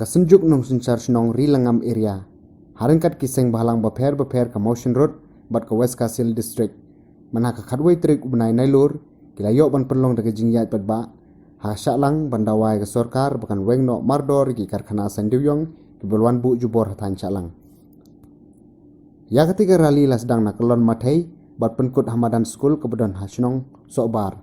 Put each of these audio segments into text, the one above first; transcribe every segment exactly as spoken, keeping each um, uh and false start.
Ka Synjuk Nongsynshar Shnong Ri Lyngngam Area, ha ryngkat ki seng bhalang bapher bapher ka Mawshynrut bad ka West Khasi Hills District, mynha ka khatwei tarik u bnai Nailur, ki la ïoh ban pynlong da ka jingïaid paidbah ha Shahlang ban dawa ïa ka sorkar ba kan weng noh mardor ïa ki karkhana saiñ dewïong kiba la wan buh jubor ha thaiñ Shahlang. Ïa katei ka rally la sdang na Kyllon Mathei bad pynkut ha madan skul kaba don ha shnong Sohbar.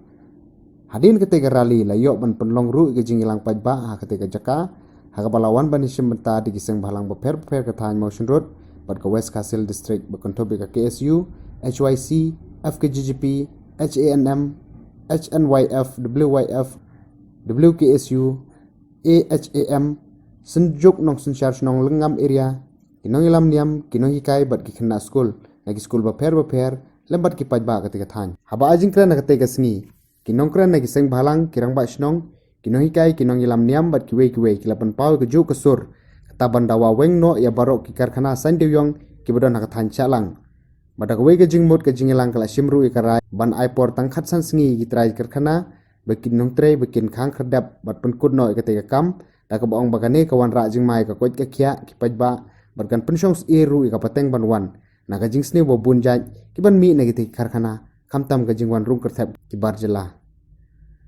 Hadien katei ka rally la ïoh ban pynlong ruh ïa ka jingïalang paidbah ha katei ka jaka, ha kaba la wan ban ïashim bynta da ki seng bhalang bapher bapher ka thaiñ Mawshynrut bad ka West Khasi Hills District, ba kynthup ïa ka K S U, H Y C, F K J G P, H A N M, H N Y F, W Y F, W K S U, A H A M, Synjuk Nongsynshar Shnong Lyngngam Area, ki nongïalam niam, ki nonghikai bad ki khynnah skul na ki skul bapher bapher lem bad ki paidbah katei ka thaiñ. Haba ai jingkren ha katei ka sngi, ki nongkren na ki seng bhalang, ki rangbah shnong, ki nonghikai, ki nongïalam niam bad kiwei kiwei ki la pynpaw ïa kajuh ka sur kata ban dawa weng noh ïa baroh ki karkhana saiñ dewïong kiba don ha ka thaiñ Shahlang. Bad da kawei ka jingmut ka jingïalang ka la shim ruh ïa ka rai ban ai por tang khatsan sngi ïa ki trai karkhana ba kin nongtrei ba kin khang khyrdep bad pynkut noh ïa katei ka kam, da kaba ong ba kane ka wanrah jingma ïa ka koit ka khiah ki paidbah bad kan pynshong syier ruh ïa ka pateng ban wan na ka jingsniew ba bun jait kiban mih na kitei ki karkhana, khamtam ka jingwan rung kyrthep ki bar jylla.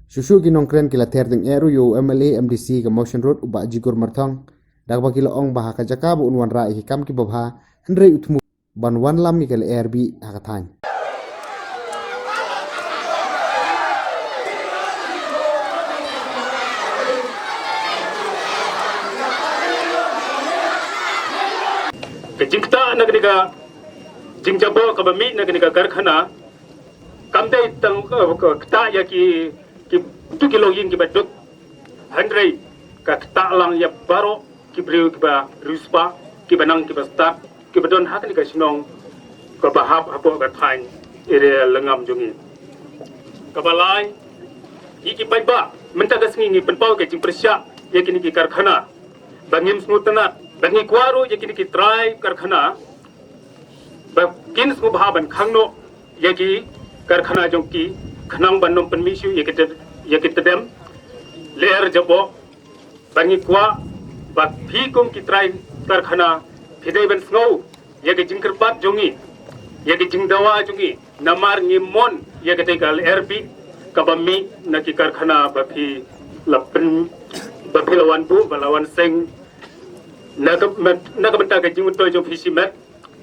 Shuh shuh ki nongkren ki la ther tyngeh ruh ïa u M L A M D C ka Mawshynrut u Bah Jigur Marthong, da kaba ki la ong ba ha ka jaka ba un wanrah ïa ki kam kiba bha, hynrei u thmu ban wanlam ïa ka lyer bih ha ka thaiñ. Ka jingktah na kane ka jingjaboh kaba mih na kane ka karkhana, kam dei tang, eh, ka ktah ïa ki, ki, tu ki longïing kiba duk. Hynrei ka ktah lang ïa baroh ki briew kiba riewspah, kiba nang kiba stad, kiba don ha kane ka shnong kaba hap hapoh ka thaiñ area Lyngngam jong ngi. Kaba lai, ngi ki paidbah, mynta ka sngi ngi pynpaw ka jingpyrshah ïa kine ki karkhana ba ngim sngewtynnat, ba ngi kwah ruh ïa kine ki trai karkhana ba kin sngewbha ban khang noh ïa ki karkhana jong ki, khnang ban ym pynmih shuh ïa ki tdem, ïa ki tdem lyer jaboh. Ba ngi kwah ba phi kum ki trai karkhana phi dei ban sngew ïa ka jingkyrpad jong ngi, ïa ka jingdawa jong ngi, namar ngi mon ïa katei ka lyer bih kaba mih na ki karkhana ba phi la pyn, ba phi la wan buh, ba la wan seng na ka, na ka bynta ka jingmyntoi jong phi shimet,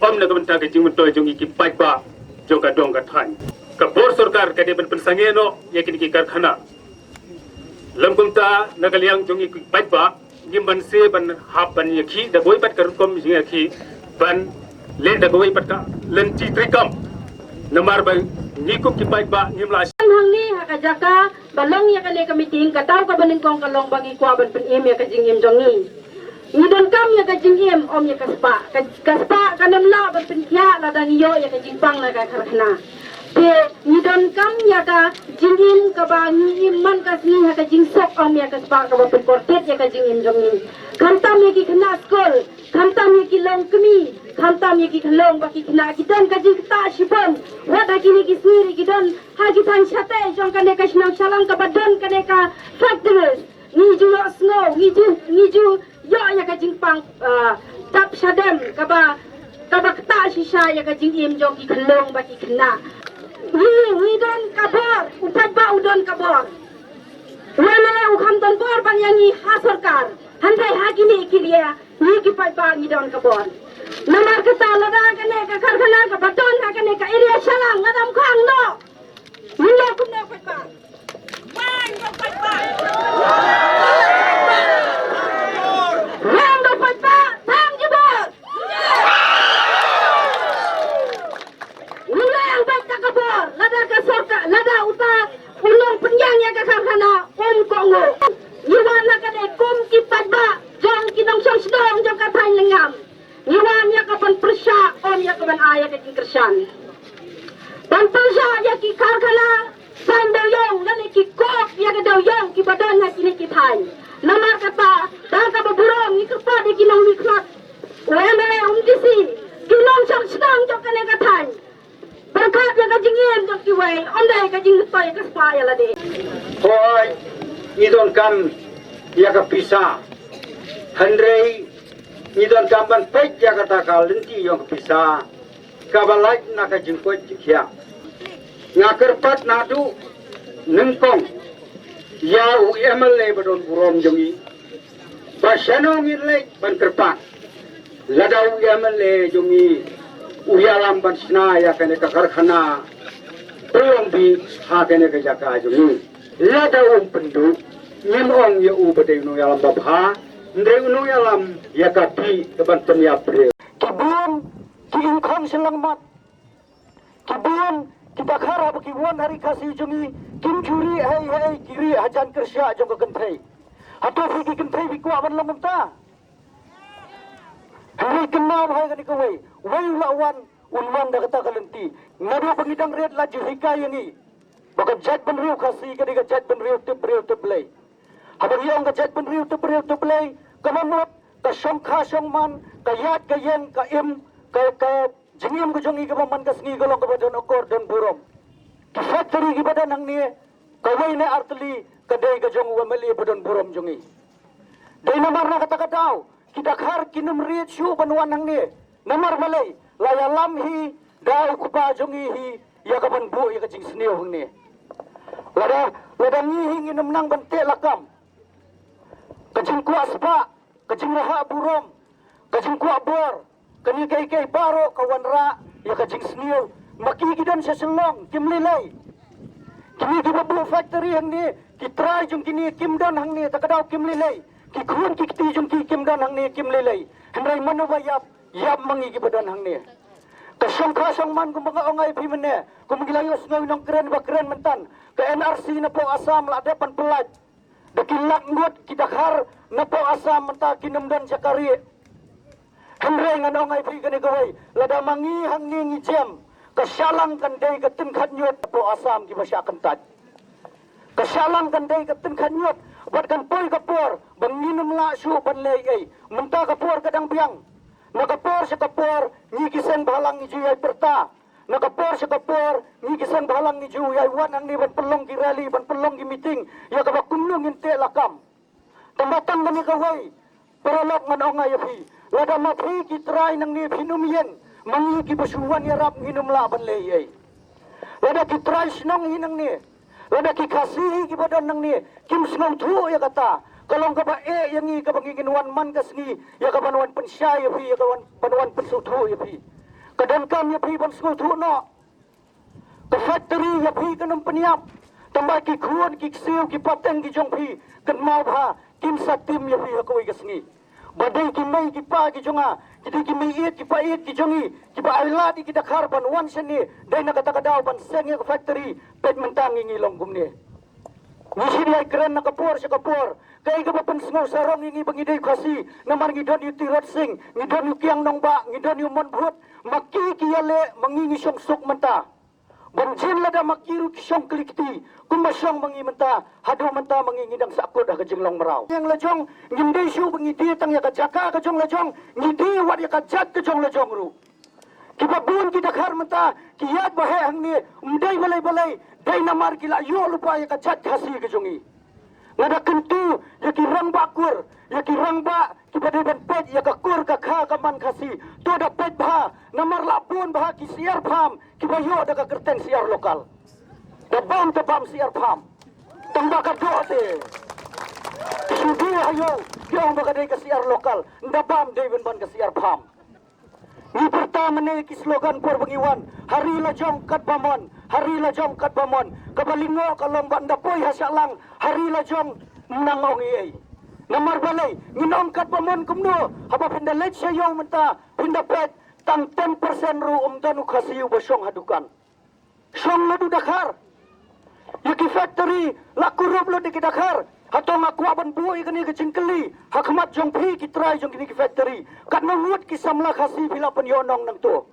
ym na ka bynta ka jingmyntoi jong ngi ki paidbah jong ka dong ka thaiñ. Ka bor sorkar ka dei ban pynsangeh noh ïa kine ki karkhana. Lym kumta, na ka liang jong ngi ki paidbah, ngim banse ban hap ban ïakhih da kawei pat ka rukom jingïakhih, ban leh da kawei pat ka lynti treikam. Namar ba ngi kum ki paidbah ngim lah. Hangne ha ka jaka ba long ïa kane ka meeting, ka daw kaba nyngkong ka long ba ngi kwah ban pynim ïa ka jingim jong ngi. Ngi donkam ïa ka jingim, ym ïa ka spah. Ka, ka spah kan ym lah ban pynkhiah lada ngi ïoh ïa ka jingpang na ka karkhana. Te ngi donkam ïa ka jingim kaba ngi im man ka sngi ha ka jingsuk, ym ïa ka spah kaba pynkordit ïa ka jingim jong ngi. Khamtam ïa ki khynnah skul, khamtam ïa ki longkmie, khamtam ïa ki khyllung bad ki khynnah, ki don ka jingktah shibun. Wat ha kine ki sngi ruh ki don ha ki thaiñ shatei jong kane ka shnong Shahlang kaba don kane ka factory. Ngi ju ïohsngew, ngi ju, ngi ju ïoh ïa ka jingpang, ah, dap shadem kaba, kaba ktah shisha ïa ka jingim jong ki khyllung bad ki khynnah. Ngi, ngi don ka bor, u paidbah u don ka bor. Namar u kham don bor ban ïa ngi ha sorkar, hynrei ha kine ki ria ngi ki paidbah ngi don ka bor. Namar kata lada kane ka karkhana kaba don ha kane ka area Shahlang lada ym khang noh, ngi long kumno paidbah? Weng dong paidbah, thang jubor. Ngi weng bad ka bor, lada ka sorkar, lada uta u nongpynïaid ïa ka karkhana um kohnguh. Ngi wan na kane kum ki paidbah jong ki nongshong shnong jong ka thaiñ Lyngngam. Ngi wan ïa ka ban pyrshah, ym ïa ka ban ai ïa ka jingkyrshan. Ban pyrshah ïa ki karkhana saiñ dewïong lane ki kop ïa ka dewïong kiba don ha kine ki thaiñ. Namar kata, da kaba burom ngi kyrpad ïa ki nongmihkhmat, u M L A, u M D C, ki nongshong shnong jong kane ka thaiñ. Pyrkhat ïa ka jingim jong kiwei, ym dei ka jingmyntoi ka spah ïa lade. Hooid, ngi donkam ïa ka pisa. Hynrei ngi donkam ban peit ïa kata ka lynti ïong ka pisa kaba lait na ka jingkoit jingkhiah. Nga kyrpad naduh nyngkong ïa u M L A ba don burom jong ngi ba shano ngin leit ban kyrpad. Lada u M L A jong ngi u ïalam ban shna ïa kane ka karkhana pynlong bih ha kane ka jaka jong ngi. Lada um pynduh, ngim ong ïa u ba dei u nongïalam babha, hynrei u nongïalam ïa ka bih kaban pynïap briew. Ki bun ki ingkhong shyllangmat, ki bun ki dkhar haba ki wan ha ri Khasi jong ngi, kim ju rieh hei hei, ki rieh hajan kyrshiah jong ka kynthei. Hato phi ki kynthei phi kwah ban long kumta? Hynrei kynmaw bha ïa kane kawei, wei u la wan, un wan da kata ka lynti. Naduh ba ngi dang rit la ju hikai ïa ngi ba ka jaitbynriew Khasi ka dei ka jaitbynriew tip briew tip Blei. Haba ngi ong ka jaitbynriew tip briew tip Blei, kaba mut ka shongkha shongman, ka ïaid ka ïeng, ka im, ka, ka jingim ka jong ngi kaba man ka sngi ka long kaba don akor don burom. Ki factory kiba don hangne, kawei ne artylli ka dei ka jong u M L A ba don burom jong ngi. Dei namar na kata ka daw ki dkhar kin ym rieh shuh ban wan hangne. Namar balei? La ïalam hi da u kpa jong ngi hi ïa kaban buh ïa ka jingsniew hangne. Lada, lada ngi hi ngin ym nang ban teh lakam. Ka jingkwah spah, ka jingrhah burom, ka jingkwah bor, kane kaei kaei baroh ka wanrah ïa ka jingsniew. Ma ki ki don sha Shillong kim lei lei. Kine kiba buh factory hangne, ki trai jong kine kim don hangne, ta ka daw kim lei lei. Ki khun ki kti jong ki kim don hangne, kim lei lei. Hynrei mano ba ïap? Ïap ma ngi kiba don hangne. Ka shongkha shongman kumba nga ong ïa phi mynne, kumba ngi la ïohsngew nongkren ba kren mynta, ka N R C na poh Assam la dep ban pyllait. Da ki lak ngut ki dkhar na poh Assam mynta kin ym don jaka rieh. Hynrei ngan ong ïa phi kane kawei, lada ma ngi hangne ngi jem, ka Shillong kan dei ka tyngkhat ñiut na poh Assam kiba shah kyntait. Ka Shillong kan dei ka tyngkhat ñiut, bad kan poi ka por ba ngin ym lah shuh ban leh ei ei. Mynta ka por ka dang biang. Na ka por sha ka por ngi ki seng bhalang ngi ju ïai pyrta. Na ka por sha ka por ngi ki seng bhalang ngi ju ïai wan hangne ban pynlong ki rally, ban pynlong ki meeting ïa kaba kumno ngin teh lakam. Tang ba tang kane kawei, paralok, ngan ong ïa phi, lada ma phi ki trai nangne phin ym ïeng, ma ngi kiba shu wan ïarap ngin ym lah ban leh ei ei. Lada ki trai shnong hi nangne, lada ki Khasi hi kiba don nangne kim sngewthuh ïa kata, ka long kaba eh ïa ngi kaba ngi ngin wan man ka sngi ïa kaban wan pynshai ïa phi, ïa kaban wan pynsngewthuh ïa phi. Ka donkam ïa phi ban sngewthuh noh. Ka factory ïa phi kan ym pynïap. Tang ba ki khun ki ksiew ki pateng ki jong phi, kynmaw bha, kin sa tim ïa phi ha kawei ka sngi. Ba dei ki mei ki pa ki jong nga, ki dei ki mei ïeit ki pa ïeit ki jong ngi, kiba ai lad ïa ki dkhar ban wan shane, dei na kata ka daw ban seng ïa ka factory. Peit mynta ngi ngi long kumne. Ngi shim ïai kren na ka por sha ka por. Kaei kaba pynsngew sarong ïa ngi ba ngi dei Khasi, namar ngi don ïa u Tirot Sing, ngi don ïa u Kiang Nangbah, ngi don ïa u Mon Bhut. Ma ki ki ïaleh, ma ngi ngi shong suk mynta. Ban jin lada ma ki ruh ki shong kli kti kumba shong ma ngi mynta, haduh mynta ma ngi ngi dang sahkut ha ka jinglong mraw. Ïeng la jong, ngim dei shuh ba ngi die tang ïa ka jaka ka jong la jong, ngi die wat ïa ka jait ka jong la jong ruh. Kiba bun ki dkhar mynta ki ïaid ba heh hangne, ym dei balei balei, dei namar ki la ïoh lypa ïa ka jait Khasi ka jong ngi. Nga da kyntu ïa ki rangbah kur, ïa ki rangbah kiba dei ban peit ïa ka kur ka kha ka man Khasi. To da peit bha, namar la bun bha ki syiar pham kiba ïoh da ka kyrteng syiar lokal. Da bam, da bam syiar pham. Tang ba ka doh te. Shu dei ha ïew ki ong ba ka dei ka syiar lokal, da bam dei ban ban ka syiar pham. Ngi pyrta mynne ki slogan por ba ngi wan, ha ri la jong katba mon, ha ri la jong katba mon. Kaba lyngngoh ka long ba ynda poi ha Shillong, ha ri la jong, nang ong ei ei. Namar balei? Ngin ong katba mon kumno haba phin da leit sha ïew mynta, phin da peit tang ten percent ruh ym don u Khasi uba shong ha dukan. Shong naduh dkhar. Ïa ki factory la kurup lut ïa ki dkhar. Hato nga kwah ban buh ïa kane ka jingkylli ha khmat jong phi ki trai jong kine ki factory, katno ngut ki samla Khasi phi la pynïoh nong nangto?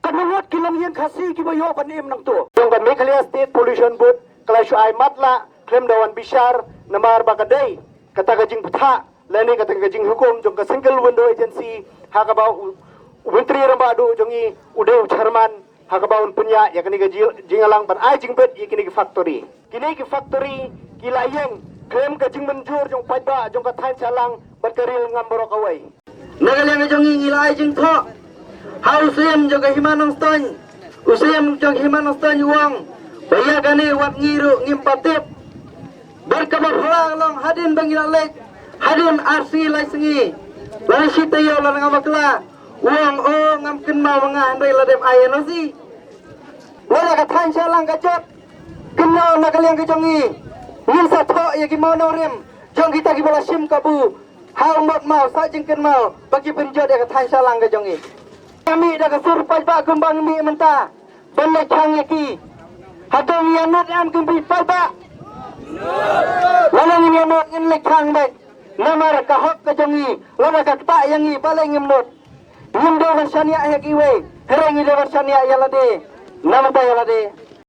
Katno ngut ki longïing Khasi kiba ïoh ban im nangto? Jong ka Meghalaya State Pollution Board ka la shu ai matlah khlem da wan bishar, namar ba ka dei kata ka jingbthah lane kata ka jinghukum jong ka Single Window Agency, ha kaba u, u Myntri Rangbah Duh jong ngi u dei u chairman, ha kaba un pynïaid ïa kine ki jing-, jingïalang ban ai jingbit ïa kine ki factory. Kine ki factory ki la ïeng khlem ka jingmynjur jong paidbah jong ka thaiñ Shillong bad ka ril ngam baroh kawei. Na ka liang ka jong ngi ngi la ai jingthoh ha u Syiem jong ka Hima Nongstoiñ. U Syiem jong ka Hima Nongstoiñ u ong ba ïa kane wat ngi ruh ngim pat tip. Bad kaba phylla ka long hadien ba ngi la leit, hadien ar sngi lai sngi, lane shi taïew lane ngam bakla, u ong, o, ngam kynmaw ma nga, hynrei la dep ai N O C. Lada ka thaiñ Shillong ka jot, kynmaw na ka liang ka jong ngi, ngin sa thoh ïa ki mawnongrim jong kita kiba la shim kabu ha u mot maw, sa jingkynmaw ba ki pynjot ïa ka thaiñ Shillong ka jong ngi. Ngi mih da ka sur paidbah kumba ngi mih mynta ban leit khang ïa ki. Hato ngi ïanud em kum ki paidbah? Lada ngin ïanud, ngin leit khang beit. Namar ka hok ka jong ngi, lada ka ktah ïa ngi, balei ngim nud? Ngim dei ban shaniah ïa kiwei, hynrei ngi dei ban shaniah ïa lade. Namar ïa lade.